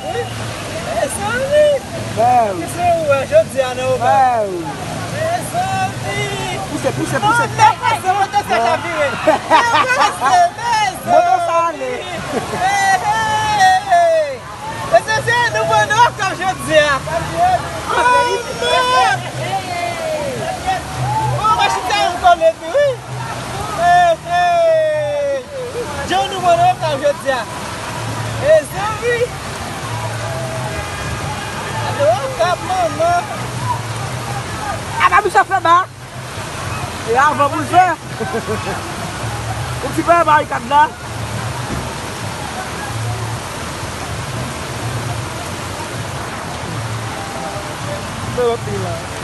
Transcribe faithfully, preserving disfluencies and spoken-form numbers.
Wi. Mezanmi. Mèw. Kisa ou wè jodi a nan Okap? Mèw. Mezanmi. Pouse, pouse, pouse. Non, non, pase, moto sa ka vire. Pase, mezanmi. Moto sa ale. Hey, hey, hey. Mesye, se nou pran nan Okap jodi a. Oh, non. Bon, mwen chita yon kòlè tou, wi. Hey, hey. Jan nou pran nan Okap jodi a. Mezanmi. Nan Okap, manman. Apa misye fè ba? E avan pou l fè. Ou ti fè barikad la. Fè lòt li la.